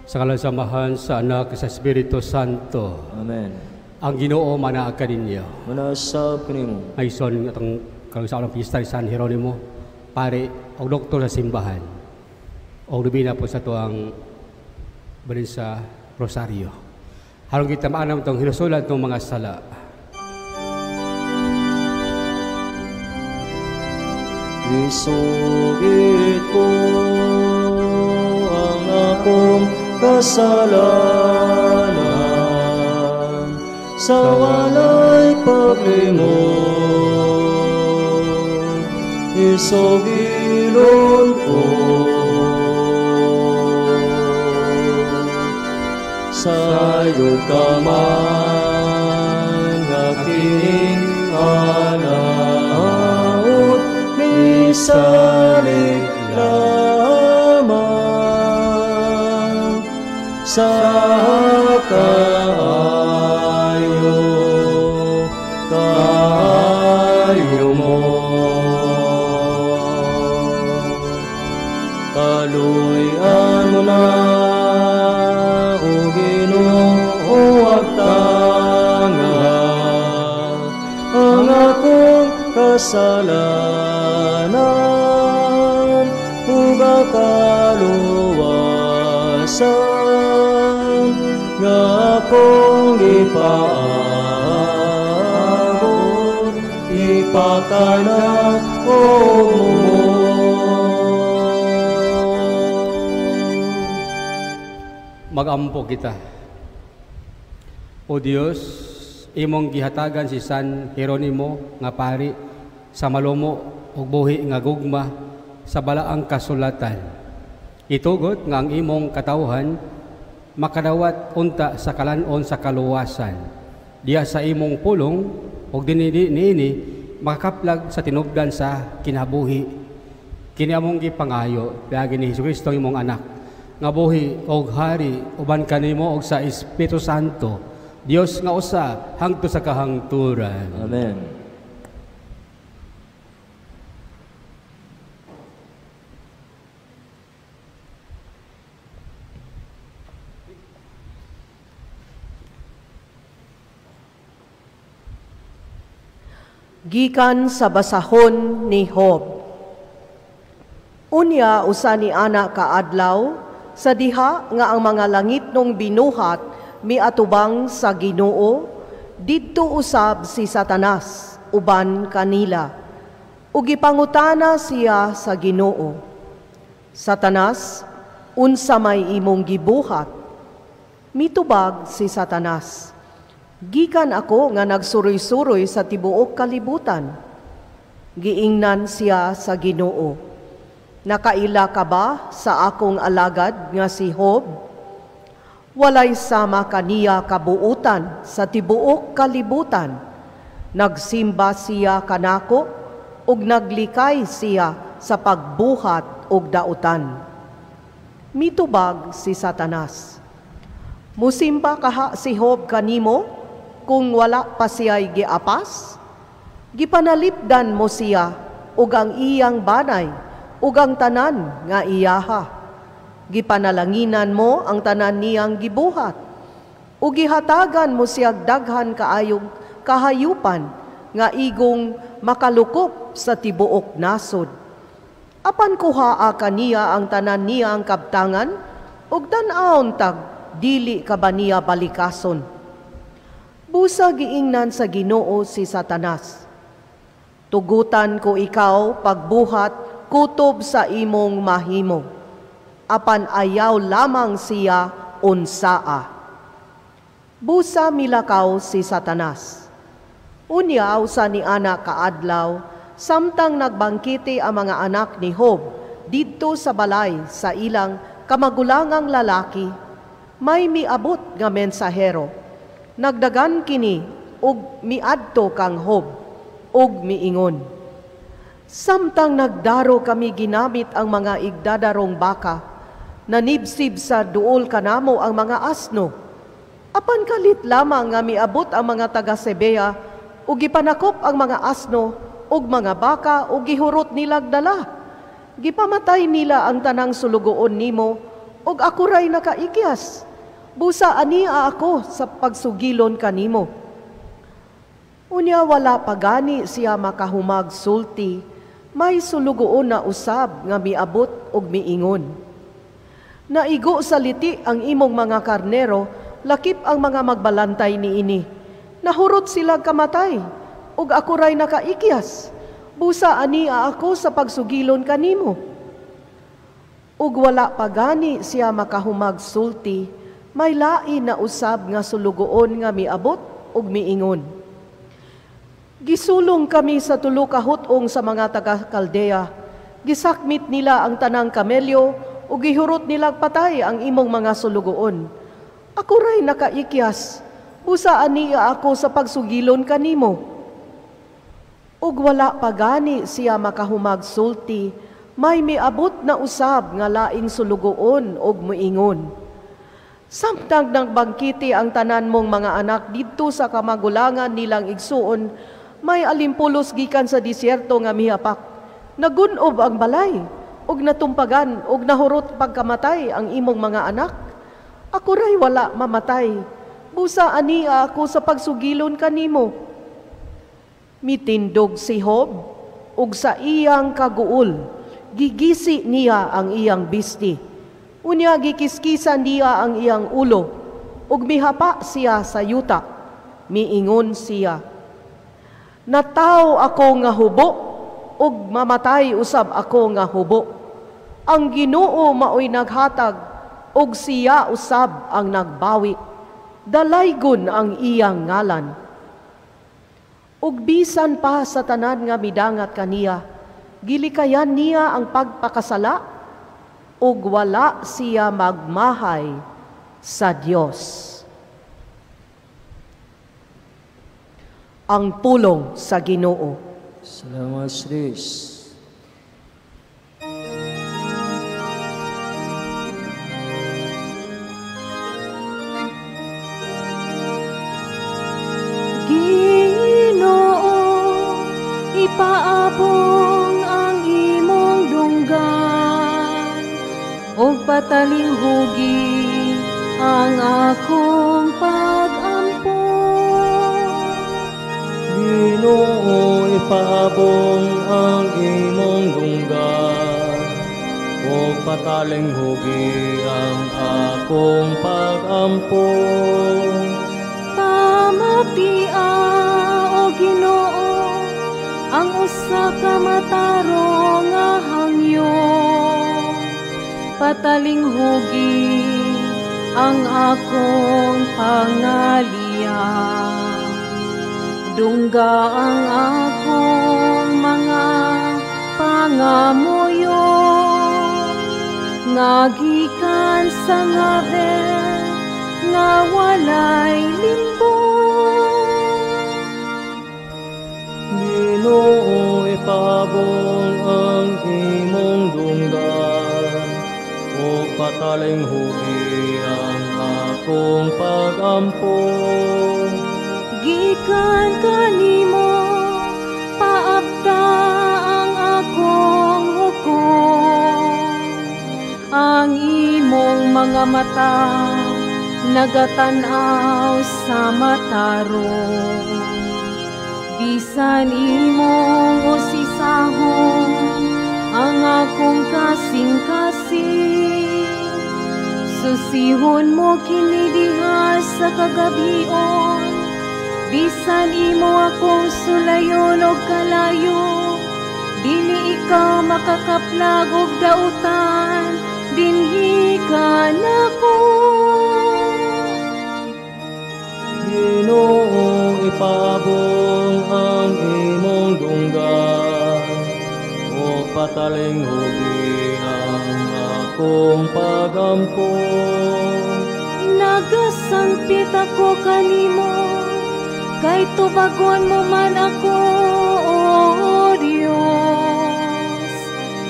Sa ngalan sa Amahan, sa Anak, sa Espiritu Santo. Amen. Ang Ginoo manaa kaninyo. Manasab kanimo. Ngayon atong karon sa alang pista ni San Jeronimo, pare og doktor sa simbahan. Og lubina po sa tuang balin sa Rosario. Haron kita maanam tong hinusulan tong mga sala. Isugid ko ang akong kasalanan sa walay paglimot, isugilon ko sayod ka man nga kining anaot misalig lamang sa kaayo, kaayo mo. Kaluy-an mo na, o Ginoo, agtanga ang akong kasalanan ug kaluwasan nga akong gipaabot, ipakana og mo. Magampo kita. O Dios, imong gihatagan si San Jeronimo nga pari sa malumo ug buhi nga gugma sa balaang kasulatan. Itugot nga ang imong katawhan makadawat unta sa kalan-on sa kaluwasan. Diya sa imong pulong ug dinini niini makakaplag sa tinubdan sa kinabuhi. Kini among gipangayo piagi ni Hesukristo imong anak nga buhi og hari uban kanimo og sa Espiritu Santo, Dios nga usa hangtod sa kahangturan. Amen. Gikan sa basahon ni Job. Unya usa ni ana kaadlaw sa diha nga ang mga langitnong binuhat miatubang sa Ginoo, didto usab si Satanas uban kanila. Ug gipangutana siya sa Ginoo, Satanas, unsa may imong gibuhat? Mitubag si Satanas, gikan ako nga nagsuroy-suroy sa tibuok kalibutan. Giingnan siya sa Ginoo, nakaila ka ba sa akong alagad nga si Job? Walay sama kaniya kabuutan sa tibuok kalibutan. Nagsimba siya kanako ug naglikay siya sa pagbuhat og dautan. Mitubag si Satanas, musimba kaha si Job kanimo kung wala pa siya'y giapas? Gipanalipdan mo siya ug ang iyang banay ug ang tanan nga iyaha. Gipanalanginan mo ang tanan niyang gibuhat ug gihatagan mo siyag daghan kaayong kahayupan nga igong makalukop sa tibuok nasod. Apan kuhaa kaniya ang tanan niyang kabtangan ug tan-awon tag dili ka ba niya balikason. Busa giingnan sa Ginoo si Satanas, tugutan ko ikaw pagbuhat kutob sa imong mahimo, apan ayaw lamang siya unsaa. Busa milakaw si Satanas. Unya usa ni ana kaadlaw, samtang nagbangkiti ang mga anak ni Job didto sa balay sa ilang kamagulangang lalaki, may miabot nga mensahero. Nagdagan kini og miadto kang Job og miingon, samtang nagdaro kami ginamit ang mga igdadarong baka, nanibsib sa duol kanamo ang mga asno. Apan kalit lamang nga miabot ang mga taga Sebea ug gipanakop ang mga asno ug mga baka ug gihurot nilag dala. Gipamatay nila ang tanang sulugoon nimo ug ako ray nakaikyas. Busa ania ako sa pagsugilon kanimo. Unya wala pagani siya makahumag sulti, may sulugoon na usab nga miabot og miingon. Naigo sa liti ang imong mga karnero, lakip ang mga magbalantay niini. Nahurot sila kamatay, ug ako ray nakaikyas. Busa ania ako sa pagsugilon kanimo. Ug wala pagani siya makahumag sulti, may lain na usab nga sulugoon nga miabot ug miingon. Gisulong kami sa tulo ka hut-ong sa mga taga-Kaldea. Gisakmit nila ang tanang kamelyo ug gihurot nila patay ang imong mga sulugoon. Ako ray nakaikyas, busa ania ako sa pagsugilon kanimo. Ug wala pagani siya makahumag sulti, may miabot na usab nga laing sulugoon og muingon. Samtang nagbangkiti ang tanan mong mga anak didto sa kamagulangan nilang igsuon, may alimpulos gikan sa disyerto nga mihapak. Nagunob ang balay, ug natumpagan, ug nahurot pagkamatay ang imong mga anak. Ako ray wala mamatay, busa ania ako sa pagsugilon kanimo. Mitindog si Job, ug sa iyang kaguol, gigisi niya ang iyang bisti. Unya gikiskisan niya ang iyang ulo, ug mihapa siya sa yuta. Miingon siya, nataw ako nga hubo, ug mamatay usab ako nga hubo. Ang Ginoo maoy naghatag, ug siya usab ang nagbawi. Dalaygon ang iyang ngalan. Ug bisan pa sa tanan nga midangat kaniya, gilikayan niya ang pagpakasala, ug wala siya magmahay sa Dios. Ang pulong sa Ginoo. Salamat sa Diyos. Ginoo, ipaabong ang imong dunggan, ug patalinghugi ang akong pag-ampo. Ginoo, ipaabong ang imong dunggan, ug patalinghugi ang akong pag-ampo. Pamatia, o Ginoo, ang usa ka matarong nga hangyo. Patalinghugi ang akong pangaliya. Dungga ang akong mga pangamuyo, nga gikan sa ngaben nga walay limbong. Ginoo, ipaabong ang imong dunggan, ug patalinghugi ang akong pag-ampo. Gikan kanimo, paabta ang akong hukom. Ang imong mga mata nagatan-aw sa matarong. Bisan imong usisahon ang akong kasing-kasing, susihon mo kini diha sa kagabion. Bisan imo akong sulayon og kalayo, dili ikaw makakaplag og dautan, dinhi ka nako. Ginoo, ipaabong ang imong dunggan, ug patalinghugi ang akong pag-ampo. Nagasangpit ako kanimo, kay tubagon mo man ako, O Dios.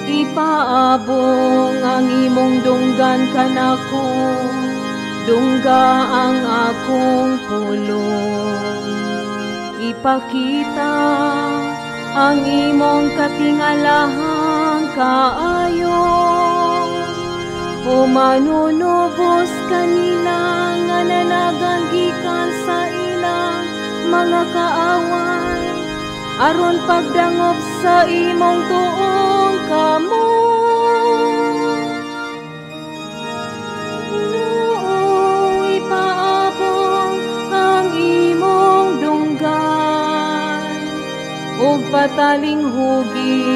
Ipaabong ang imong dunggan kanako, dungga ang akong pulong. Ipakita ang imong katingalahang kaayo, O manunubos kanila nga nanagan gikan sa ilang mga kaaway, aron pagdangop sa imong tuong kamot. Ginoo, ipaabong ang imong dunggan ug patalinghugi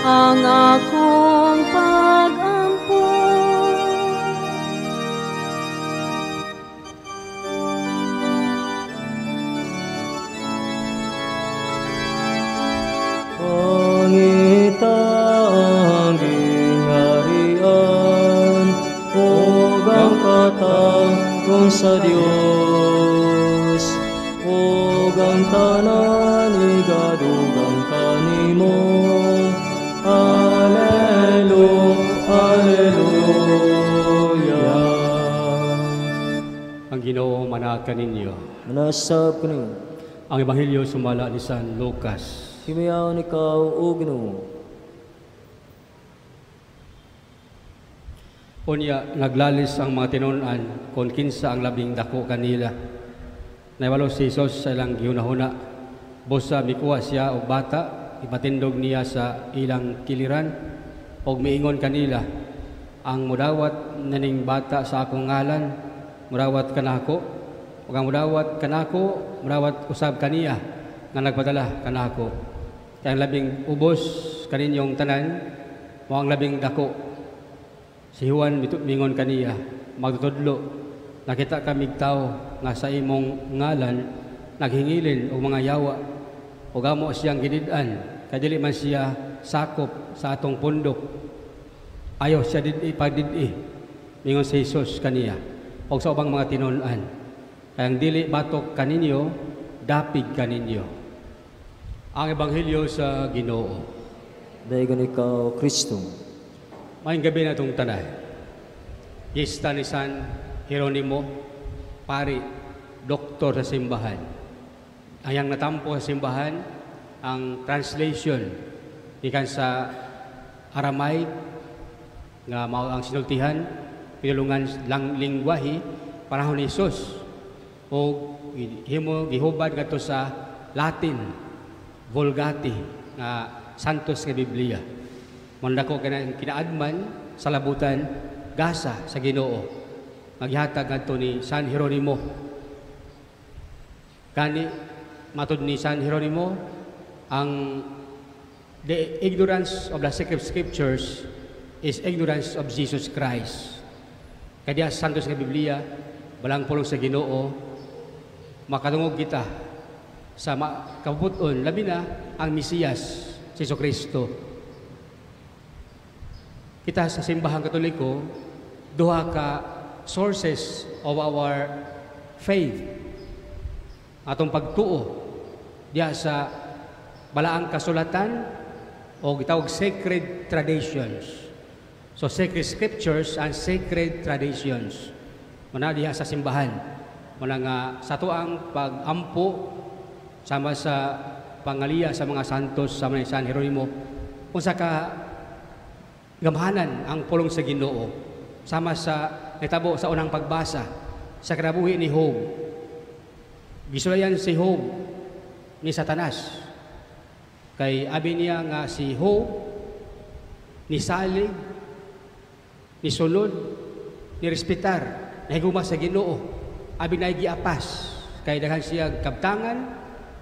ang akong pag-ampo. Pangita ang gingharian ug ang katawhan sa Dios, ug ang tanan igadugang kanimo. Alleluia, alleluia. Ang Ginoo manaka ninyo. Manasab kaninyo. Ang Ebanghelyo sumala ni San Lucas. Himayaon ikaw, o Ginoo. Unya naglalis ang mga tinun-an kon kinsa ang labing dako kanila. Nahibalo si Jesus sa ilang gihunahuna. Busa mikuha siya og bata, ipatindog niya sa ilang kiliran og miingon kanila, ang mudawat naning bata sa akong ngalan, mudawat kanako, ug ang mudawat kanako, mudawat usab kaniya nga nagpadala kanako. Kay ang labing ubos kaninyong tanan mao ang labing dako. Si Juan mingon kaniya, magtutudlo, nakita kamig tawo nga sa imong ngalan naghingilin og mga yawa, ug amo siyang gidid-an, kay dili man siya sakop sa atong pundok. Ayaw siya did-i pagdid-i. Mingon si Jesus kaniya og sa ubang mga tinun-an, kay ang dili batok kaninyo, dapig kaninyo. Ang Ebanghelyo sa Ginoo. Daygon ikaw, Kristo. Maayong gabi na itong tanan. Piyesta ni San Jeronimo, pari, doktor sa simbahan. Ayang natampo sa simbahan ang translation gikan sa Aramaic nga mao ang sinultihan pinulungan lang lingwahe panahon ni Jesus, o himo gihubad ngadto sa Latin Vulgate nga Santos nga Biblia. Mandako kana kinaadman sa labutan gasa sa Ginoo maghatag ngadto ni San Jeronimo. Kani matud ni San Jeronimo, ang the ignorance of the sacred scriptures is ignorance of Jesus Christ. Kaya sa Santos nga Biblia, balang pulong sa Ginoo, makadungog kita sa kabubuton, labi na ang Mesiyas, si Jesucristo. Kita sa simbahang Katoliko, duha ka sources of our faith. Atong pagtuo diha sa balaang kasulatan o gitawag sacred traditions. So sacred scriptures and sacred traditions. Muna diha sa simbahan. Muna nga sa tuang pag-ampo sama sa pangaliya sa mga santos sa mga San Jeronimo, kung sa ka gamhanan ang pulong sa Ginoo sama sa nitabo sa unang pagbasa sa kinabuhi ni Job. Gisulayan si Job ni Satanas. Kay abi niya nga si Job nisalig, nisunod, nirespetar, nahiguma sa Ginoo. Abi na giapas kay daghan siya kabtangan,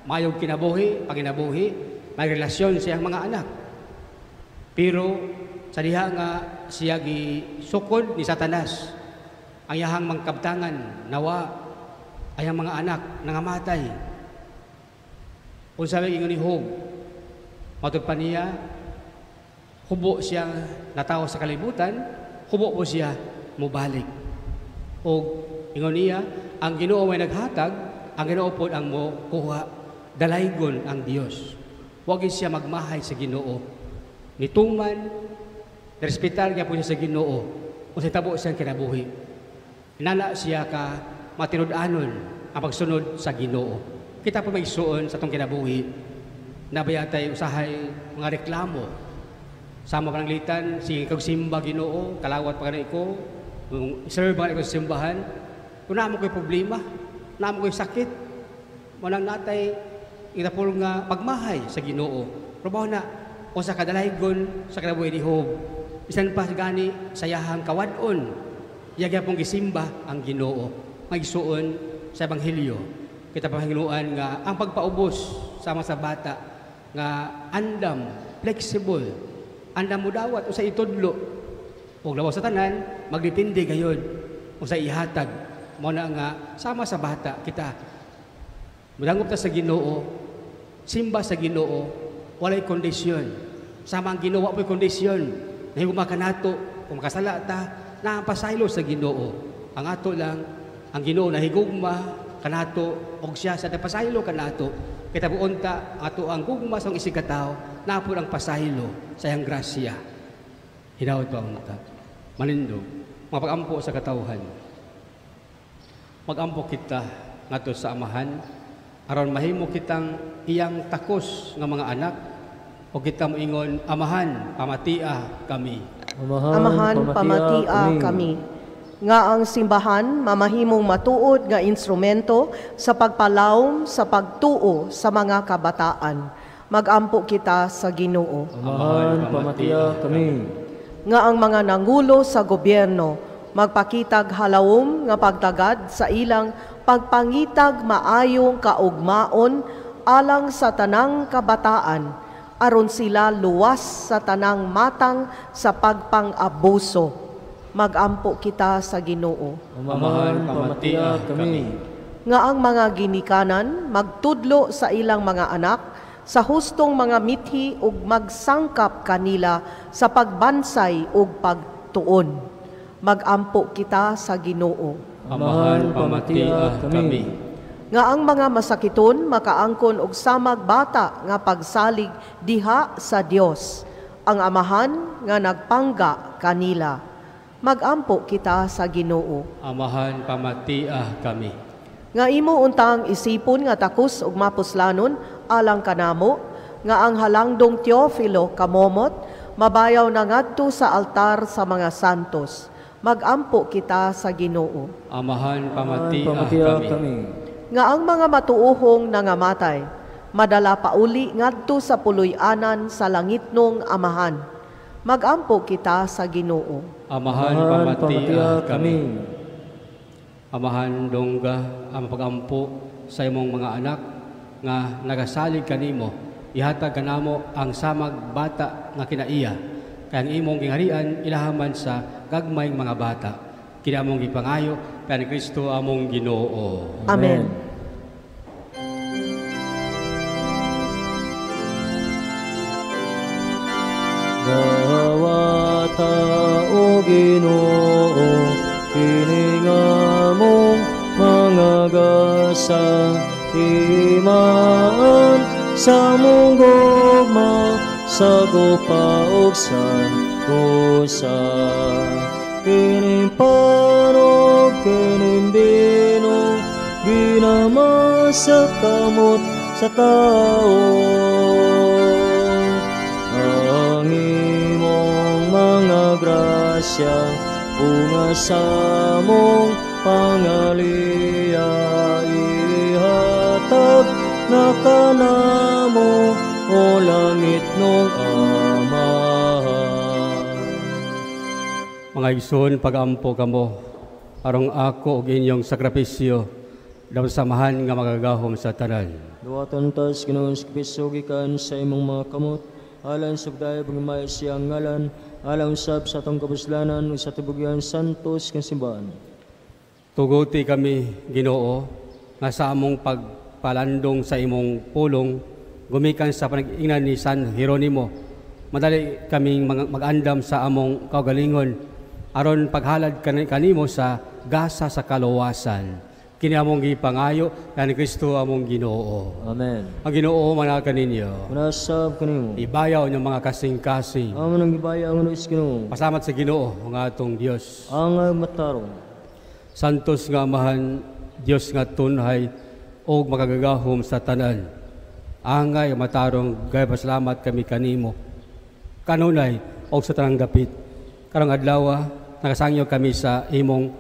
mayog kinabuhi, panginabuhi, may relasyon siyang mga anak. Pero sa diha nga siya gisukod ni Satanas, ang iyahang mangkabtangan nawa ayang mga anak nangamatay. Unsa may ingon ni Job, matud pa niya hubo siya natawo sa kalibutan, hubo po siya mobalik. Og ingon niya, ang Ginoo may naghatag, ang Ginoo pod ang mokuha, dalaygon ang Dios. Wa gid siya magmahay sa Ginoo. Nituman, respetar niya po siya sa Ginoo kung sa tabo siyang kinabuhi. Inana siya ka matinud-anon ang pagsunod sa Ginoo. Kita po maigsuon sa atong kinabuhi, nabayatay usahay mga reklamo Sama pananglitan, sige kag simba Ginoo, kalawat pa kanay ko, serve pa kanay ko sa simbahan. Kung naa mo ko'y problema, naa mo ko'y sakit, manang natay itapol nga pagmahay sa Ginoo. Pero mao na o sa kadalaygon sa kinabuhi ni Job, bisan pa gani sa iyahang kawad-on, iya gyapon gisimba ang Ginoo. Magsuon sa ebanghelyo, kita pahinginuan nga ang pagpaubos sama sa bata nga andam, flexible, andam mo dawat usa itudlo ug labaw sa tanan magdepende gayud usa ihatag. Mao na nga sama sa bata kita modangop ta sa Ginoo, simba sa Ginoo, walay kondisyon. Sama ang Ginoo, wa po'y kondisyon. Nahigugma kanato, kung makasala ta, naa pasaylo sa Ginoo. Ang ato lang, ang Ginoo nahigugma kanato og siya sa pasaylo kanato. Kita buon ta ato ang gugma sa isig ka tawo, naa pod ang pasaylo sa iyang grasya. Hinaot pa unta. Manindog, mapagampo sa katawhan. Magampo kita ngadto sa Amahan aron mahimo kitang iyang takos nga mga anak o kita moingon, Amahan, pamatia kami. Amahan, Amahan, pamatia kami. Nga ang simbahan mamahimong matuod nga instrumento sa pagpalawom sa pagtuo sa mga kabataan. Magampo kita sa Ginoo. Amahan, pamatia kami. Nga ang mga nangulo sa gobyerno magpakitag halawom nga pagtagad sa ilang pagpangitag maayong kaugmaon alang sa tanang kabataan, aron sila luwas sa tanang matang sa pagpang-abuso. Magampo kita sa Ginoo. Amahan, pamatia kami. Nga ang mga ginikanan magtudlo sa ilang mga anak sa hustong mga mithi ug magsangkap kanila sa pagbansay ug pagtuon. Magampo kita sa Ginoo. Amahan, pamatia kami. Nga ang mga masakiton makaangkon og samag bata nga pagsalig diha sa Dios, ang Amahan nga nagpangga kanila. Magampo kita sa Ginoo. Amahan, pamatia kami. Nga imo untang isipon nga takos ug mapuslanon alang kanamo, nga ang halangdong Teofilo kamomot mabayaw na ngadto sa altar sa mga santos. Magampo kita sa Ginoo. Amahan, pamatia kami. Nga ang mga matuohong nangamatay madala pauli ngadto sa puloy-anan sa langitnong Amahan. Magampo kita sa Ginoo. Amahan, pamatia kami. Amahan, dongga ang pagampo sa imong mga anak nga nagasalig kanimo, ihatag kanamo ang samag bata nga kinaiya. Kay ang imong gingharian ilahaman sa gagmayng mga bata. Kini among gipangayo kay ni Kristo among Ginoo. Amen. Dawata o Ginoo, kini nga mong mga gasa, imaan sa mong gugma, sa gupa ug santosa. Kining panog, kining bino, ginama sa kamot sa tao. Ang imong mga grasya, bunga sa mong pangaliya, ihatag na kanamo o langit nung Amahan. Mga igsoon, pag-ampo kamo arong ako og inyong sakripisyo dapat samahan nga magagahom sa tanan. Duwaton tas Ginoong Kristo gikan sa imong mga kamot, alang sa pagdayeg ug siyang ngalan, alang usab sa atong kapuslanan ug sa tibugyan santos nga simbahan. Tuguti kami, Ginoo, nga sa among pagpalandong sa imong pulong gumikan sa panag-ingnan ni San Jeronimo, madali kaming mag-andam sa among kaugalingon aron paghalad kanimo sa gasa sa kaluwasan. Kini among gipangayo kan Kristo among Ginoo. Amen. Ang Ginoo manaka kaninyo. Manasab kanimo. Ibayaw inyong mga kasing-kasing. Amo nang gibayaw ang Ginoo. Pasalamat sa Ginoo ang atong Dios. Ang matarong. Santos nga Amahan, Dios nga tunhay og makagagahom sa tanan. Angay matarong gay pasalamat kami kanimo. Kanunay o sa tanang dapit. Karong adlaw, nakasangyo kami sa imong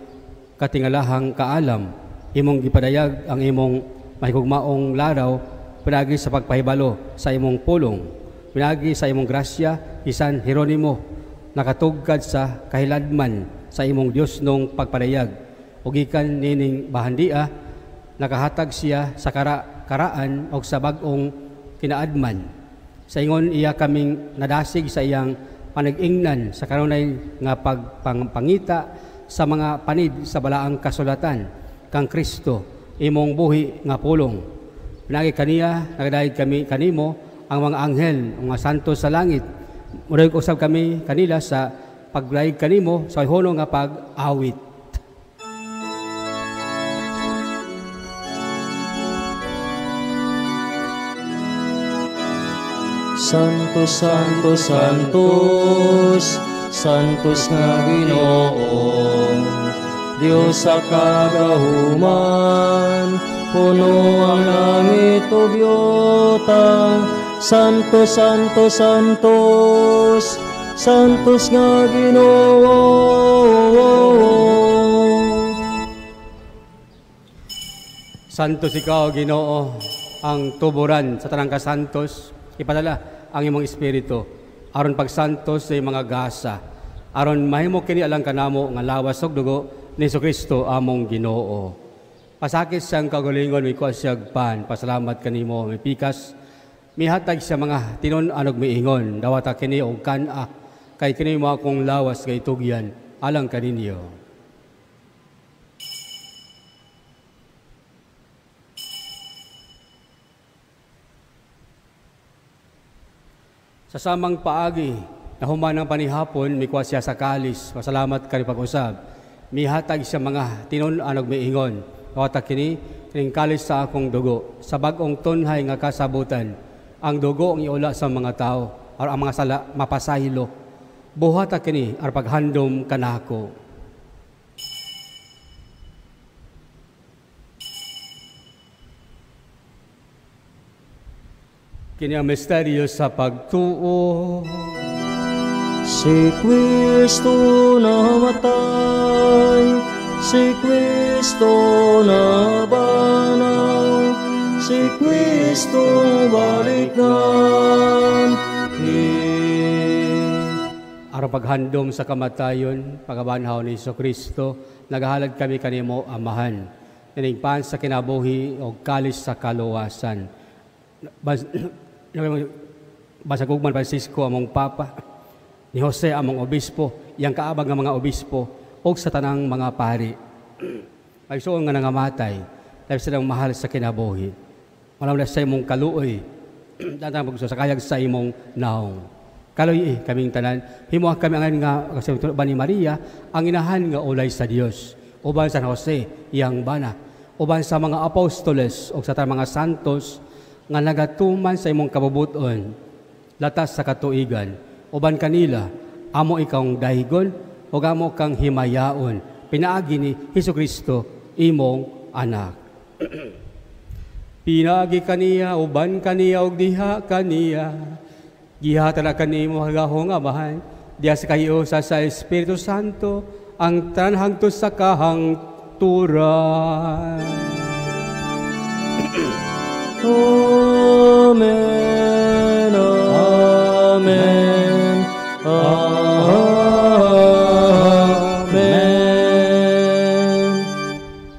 katingalahang kaalam, imong gipadayag ang imong mahigugmaong laraw pinaagi sa pagpahibalo sa imong pulong, pinaagi sa imong grasya, San Jeronimo nakatugkad sa kahiladman sa imong Dios nung pagpadayag. O gikan nining bahandia, nakahatag siya sa karaan o sa bag-ong kinaadman. Sa ingon iya kaming nadasig sa iyang panag-ingnan sa kanunay nga pagpangita sa mga panid sa balaang kasulatan kang Kristo imong buhi nga pulong. Pinagi kaniya nagadayeg kami kanimo ang mga anghel, mga santo sa langit. Murag usab kami kanila sa paglayig kanimo sa hono nga pag-awit. Santos, Santos, Santos, Santos nga Ginoo, Dios sa kagahuman, puno ang langit ug yuta. Santos, Santos, Santos, Santos nga Ginoo. Santos ikaw, Ginoo, ang tuburan sa tanang kasantos. Ipadala ang imong espiritu aron pagsantos sa mga gasa, aron mahimo kini alang kanamo nga lawas ug dugo ni Jesucristo among Ginoo. Pasakit siyang kaugalingon, mikuha siyag pan, pasalamat kanimo, mipikas, mihatag siya mga tinun-anog miingon, dawata kini og kan-a, kay kini mo akong lawas kay tugyan alang kaninyo. Sa samang paagi, nahuman ang panihapon, mikuha siya sa kalis, pasalamat kani pag-usab. Mihatag siya mga tinun-anog miingon, dawata kini, kining kalis sa akong dugo, sa bag-ong tunhay nga kasabutan, ang dugo ang iula sa mga tao, aron ang mga sala mapasaylo. Buhata kini aron paghandom kanako. Kini ang misteryo sa pagtuo. Si Kristo namatay, si Kristo nabanaw, si Kristo balik nan. Aron paghandom sa kamatayon, pagabanhaw ni Jesucristo, nagahalad kami kanimo, Amahan. Ining pan sa kinabuhi o kalis sa kaluwasan. Basag ugman Francisco among Papa, ni Jose among Obispo, iyang kaabag nga mga obispo, og sa tanang mga pari. Pagsuon nga nangamatay, dahil silang mahal sa kinabuhi. Malamla sa imong kaluoy, datang pagsusakayag sa imong naong. Kaluoy kaming tanan, himuha kami ang nga ba ni Maria, ang inahan nga ulay sa Dios, uban San Jose, iyang bana, uban sa mga apostoles o sa tanang mga santos, nga nagatuman sa imong kabubuton, latas sa katuigan, uban kanila, amo ikang dahigon, o amo kang himayaon, pinaagi ni Jesucristo, imong anak. Pinaagi kaniya, uban kaniya, ug diha kaniya, gihatag kanimo gahong Amahan, diha sa kahiusa sa Espiritu Santo, ang tanan hangtod sa kahangturan. Amen, Amen, Amen.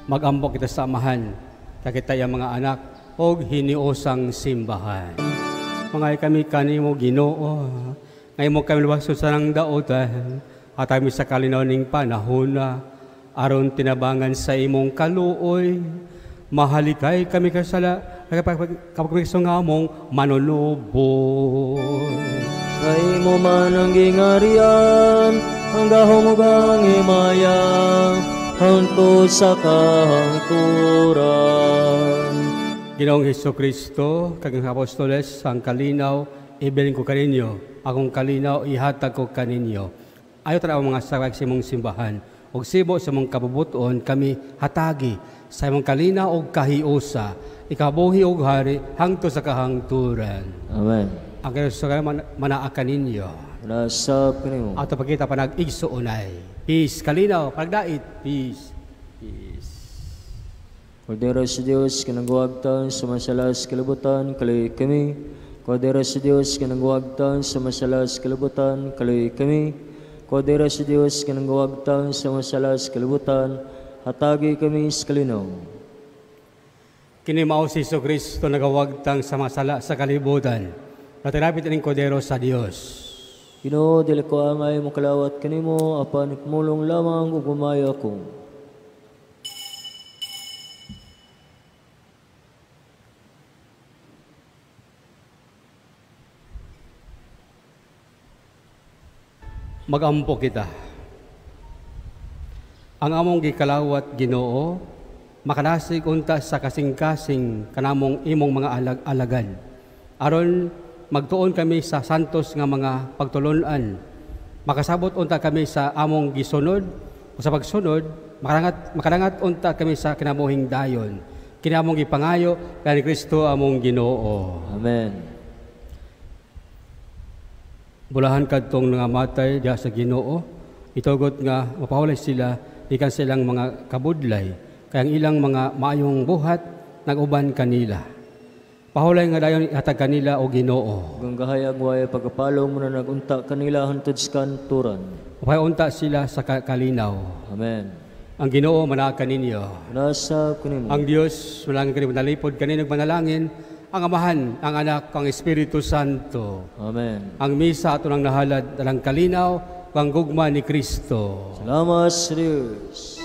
Mag-ambok kita sa Amahan, kakita yang mga anak, og hiniosang simbahan. Mga kami kanimo Ginoo, ngayon mo kami luwaso sa nang daotan, at kami sa kalinaw ning panahona, aron tinabangan sa imong kaluoy, mahalikay kami kasala, kapag nga among manunubos. Sa imo man ang gingarian, ang gahom ug ang himaya, hangtod sa kahangturan. Ginoong Jesucristo, kag ang apostoles, ang kalinaw, ibilin ko kaninyo, akong kalinaw, ihatag ko kaninyo. Ayo tara ang mga sarag sa imong simbahan, ug sibo sa imong kabubuton, kami hatagi sa imong kalinaw og kahiusa, ikabuhi og hari hangtod sa kahangturan. Amen. Ang Kristo manaa kaninyo. Nasab kanimo. Ato pagkita panag-igsuonay. Peace, kalinaw, panagdait. Peace. Peace. Kordero sa Dios, kanangwagtan sa masalas kalibutan, kaloy kami. Kordero sa Dios, kanangwagtan sa masalas kalibutan, kaloy kami. Kordero sa Dios, kanangwagtan sa masalas kalibutan, hatagi kami sa kalinaw. Kini mao si Jesucristo nagawagtang sa masala sa kalibutan. Natirapit ining kordero sa Dios. Ginoo, dili ko angay mokalawat kanimo, apan mulong lamang ug humayo ako. Magampo kita. Ang among gikalawat Ginoo, makanasig unta sa kasing-kasing kanamong imong mga alag-alagan. Aron magtuon kami sa santos nga mga pagtulon-an. Makasabot unta kami sa among gisunod o sa pagsunod, makarangat unta kami sa kinabuhing dayon. Kinamong gipangayo kani Kristo among Ginoo. Amen. Bulahan kadtong nangamatay diha sa Ginoo, itugot nga mapahulay sila ikan silang mga kabudlay, kay ang ilang mga maayong buhat nag-uban kanila. Pahulay nga dayon ihatag kanila o Ginoo. Ug ang gahayag way pagkapalong mo na nagunta kanila hantod sa kanturan. Upaunta sila sa kalinaw. Amen. Ang Ginoo manaa kaninyo. Nasa kanimo. Ang Dios manalangin kanimo, nalipod kanino manalangin ang Amahan, ang Anak, ang Espiritu Santo. Amen. Ang misa ato nang nahalad dalang kalinaw, ang gugma ni Kristo. Salamat sa Diyos.